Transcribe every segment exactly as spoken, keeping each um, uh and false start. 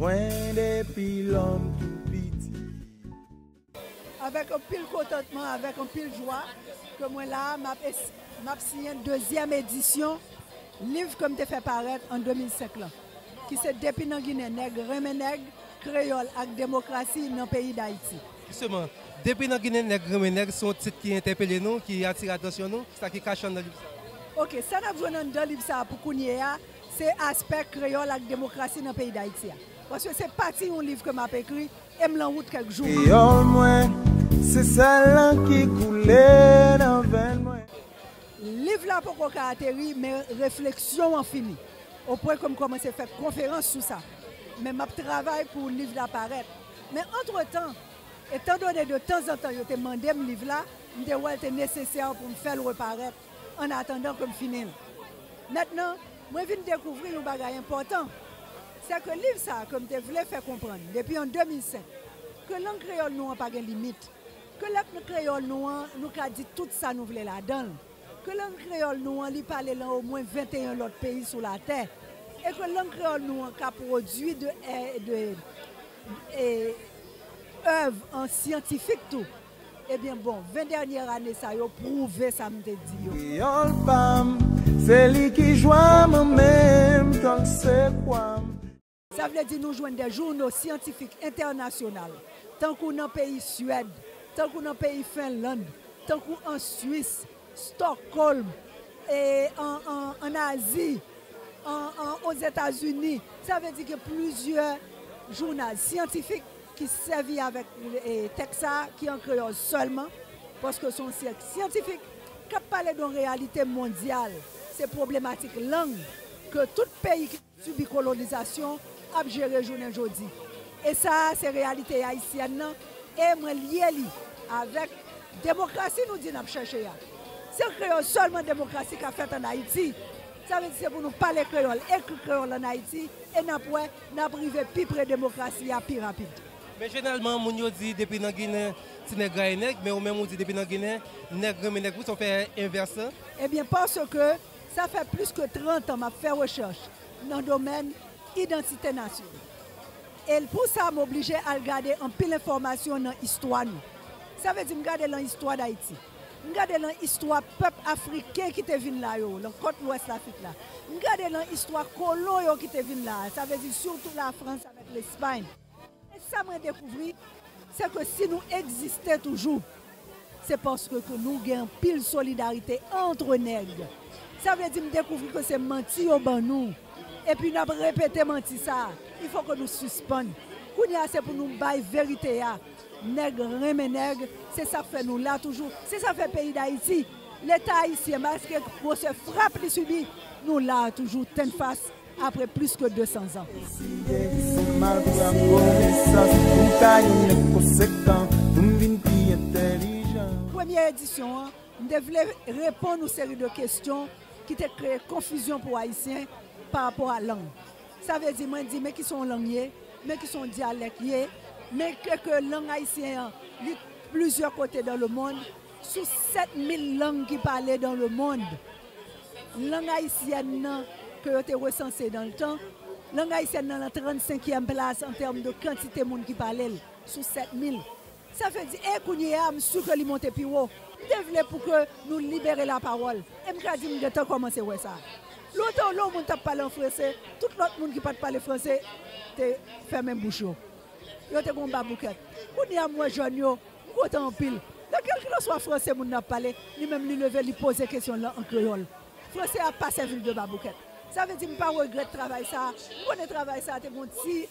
Mwen depi lòm tou piti. Avèk anpil kontantman, avèk anpil jwa, ke mwen la, m ap es- m ap siyen dezyèm edisyon liv ke m te fè parèt an de mil senk lan, ki se Depi nan Ginen, nèg renmen nèg, kreyòl ak demokrasi nan peyi Dayiti. Jisteman, Depi nan Ginen, nèg renmen nèg, se yon tit ki entèpele nou, ki atire atansyon nou, sa ki kache anndan liv sa a. Ok, sa n ap jwenn anndan liv sa a pou kounye a, se aspè kreyòl ak demokrasi nan peyi Dayiti a. Paske se pati yon liv ke m ap ekri e m lan wout kèk jou. Kreyòl mwen, se sèl lan ki koule nan venn mwen. Liv la poko ka ateri, men refleksyon an fini. Opwen ke m kòmanse fè konferans sou sa. Men m ap travay pou liv la parèt. Men antretan, etandone de tanzantan yo te mande m liv la, m te wè l te nesesè pou m fè l reparèt annatandan ke m fini l. Mentnan, mwen vin dekouvri yon bagay enpòtan. Se ke liv sa a ke m te vle fè konprann depi an de mil senk, ke lang kreyòl nou an pa gen limit, ke lang kreyòl nou an, nou ka di tout sa nou vle ladan l, ke lang kreyòl nou an, li pale lan omwen venteyen lòt peyi sou latè, e ke lang kreyòl nou an ka pwodui de, de, e, èv an syantifik tou. Ebyen bon, ven dènyè ane sa yo pwouve sa m te di yo. Kreyòl pa m, se li ki jwa m an menm tan l se kwa m. Sa vle di nou jwenn de jouno syantifik entènasyonal, tankou nan peyi Swèd, tankou nan peyi Fenlann, tankou an Swis, Stockholm, e an, an, an Azi, an, an, Ozetazini. Sa vle di gen plizyè jounal syantifik ki sèvi avèk e, tèks sa a ki an kreyòl sèlman, paske se yon tèks syantifik k ap pale de yon reyalite mondyal. Se pwoblematik lang ke tout peyi ki sibi kolonizasyon ap jere jounen jodi. E sa a se reyalite ayisyèn nan, e mwen lye li avèk demokrasi nou di n ap chèche a. Se kreyòl sèlman demokrasi ka fèt ann Ayiti. Sa vle di se pou nou pale kreyòl, ekri kreyòl ann Ayiti, e n ap wè n ap rive pi pre demokrasi a pi rapid. Men jeneralman, moun yo di depi nan Ginen, ti nèg rayi nèg, men ou menm ou di depi nan Ginen, nèg renmen nèg. Poukisa w fè envès lan? Ebyen, paske sa fè plis ke trant an m ap fè rechèch nan domèn idantite nasyonal. E pou sa, m oblije al gade anpil enfòmasyon nan istwa nou. Sa vle di m gade lan istwa Dayiti. M gade lan istwa pèp afriken ki te vin la yo, lan kòt lwès Lafrik la. M gade lan istwa kolon yo ki te vin la, sa vle di sitou Lafrans avèk Lespay. E sa mwen dekouvri, se ke si nou egziste toujou, se paske ke nou gen anpil solidarite antre nèg. Sa vle di m dekouvri ke se manti yo ban nou. Epi n ap repete manti sa a. Il faut que nou sispann. Kounye a se pou nou bay verite a. Nèg renmen nèg, se sa k fè nou la toujou. Se sa k fè peyi Dayiti, Leta ayisyen, malgre gwosè frap li sibi, nou la toujou tennfas apre plis ke de san zan. Siye, se malgre konesans, pou m ka yon nèg konsekan, pou m vin pi entèlijan. Premye edisyon an, m te vle reponn yon seri de kesyon ki te kreye konfizyon pou Ayisyen pa rapò a lang. Sa vle di, mwen di, men kisa yon lang ye, men kisa yon dyalèk ye, men ke, ke lang ayisyen an, li plizyè kote dans le monde, sou sèt mil lang ki pale dans le monde. Lang ayisyèn nan, ke yo te resanse dans le temps, lang ayisyèn nan lan trannsenkyèm plas an tèm de kantite moun ki pale l, sou sèt mil. Sa vle di, e kounye a, m si ke li monte pi wo. M te vle pou ke nou libere lapawòl. E m ka di m gentan kòmanse wè sa. Lontan, lè yon moun t ap pale an franse, tout lòt moun ki pa t pale franse te fèmen bouch yo. Yo te gen yon baboukèt. Kounye a, m wè jèn yo, m kontan anpil. Nan kèlkelanswa franse moun nan ap pale, li menm li leve, li poze kesyon l lan an kreyòl. Franse a pa sèvi l de baboukèt. Sa vle di m pa regrèt travay sa a. M konnen travay sa a te gen yon ti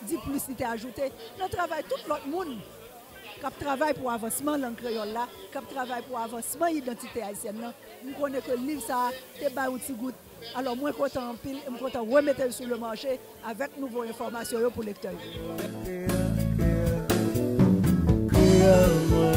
diplis li te ajoute nan travay tout lòt moun k ap travay pou avansman lang kreyòl la, k ap travay pou avansman idantite ayisyèn nan. M konnen ke liv sa a te bay yon ti gout. Alò, mwen kontan anpil e m kontan remete l sou le mache avèk nouvo enfòmasyon yo pou lektè yo. Kreyòl, kreyòl, kreyòl mwen.